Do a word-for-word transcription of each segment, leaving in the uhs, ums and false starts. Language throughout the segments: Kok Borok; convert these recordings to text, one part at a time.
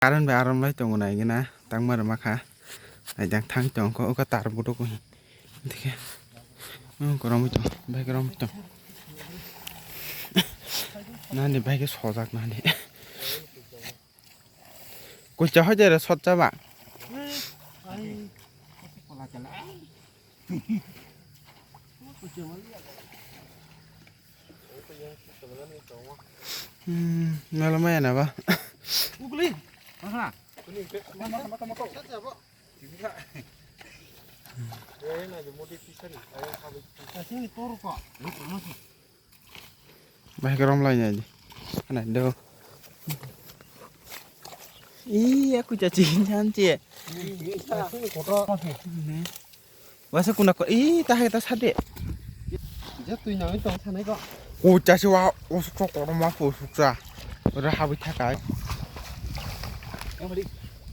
Current bai aram lai tongo nai gana tangma rwma kha. Naijak thang tong kho, o khe tar buduk o hin. Dikhe. O koromwi tong, bai koromwi tong. Nani bai khe sojak nani. Kucha hoi jere sot chaba. Hmm, mela maya na ba. Ugly. Aha. Bai khe rom lai nai di. Nai do. Ih, aku caci nyan cie. Wasa kuna ko, ih, tahe ta sade. Je twi nang tong sanai ko. Ko caci wa, usuk sok korom ma ko usuk sa. Ora habwi thakai.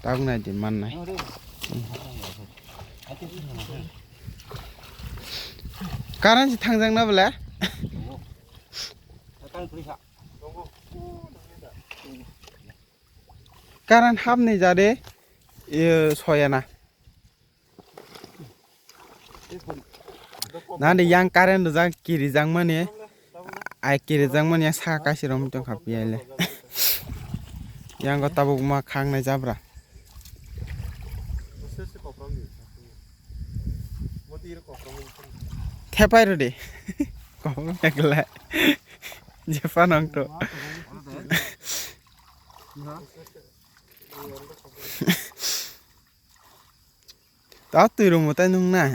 Tabuk nai di man nai. Current si thangjak na bole? Current hapni jade, e, soyana. Nadi yang current rijak, kirijak mani. Ai kirijak mani yang saka kaisi rom tong kha piyale. Yang go tabuk ma khang nai jabra. Thepai rw di. Kokrok ekla. Jepa nang to. Ta twi rwngbo tai nung na.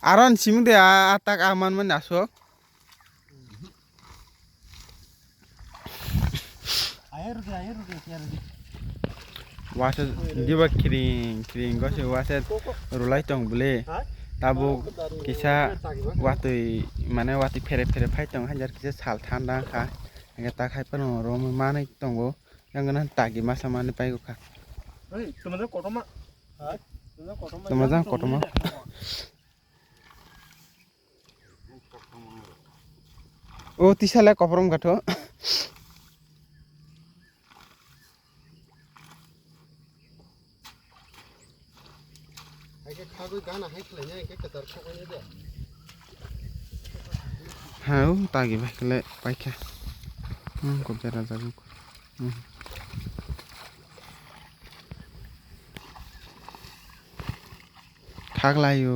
Aron simung de a, atak a man man asok. Wasa diba kiring kiring gosi wasa rulai tong bole. Tabuk kisa watwi mane watwi phere phere phai tong hajar kisa sal thanda kha. Hingke tak hai phano rom manwi tongo. Yang gana tagi masa mani pai kha. Tuma jang kotorma. O tisa le koprom gatho. Ha, o tagi bai kle paikha. Hmm, kok jara jago. Hmm. Thak laio.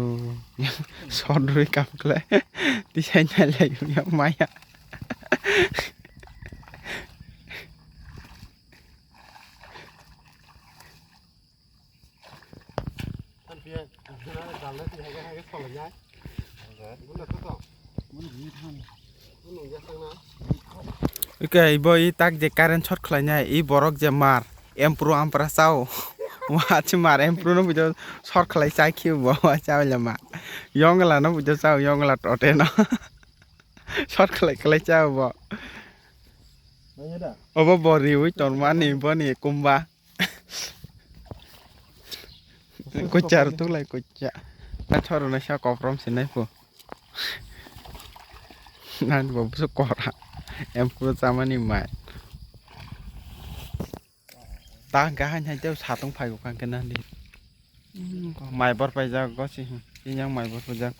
Sodroi kam kle. Tisai nai laio yang maya. Oke, ibo i tak je current short khlainai, i borok je mar, empru ampra chao. Wa chi mar, empru no bujo short khlai chai khi bo, wa chao le ma. Yongla no bujo chao, yongla tote no. Short khlai khlai chao bo. Obo bo riwi tormani boni kumba. Kuchar tulai kucha. Na choro na sa koprom sinai po. Nan bo busu kora. Em puro chamani mai. Ta hingke hain hain tei satung phai kha hingke nang di. Mai bor paijak gosi, yang mai bor paijak.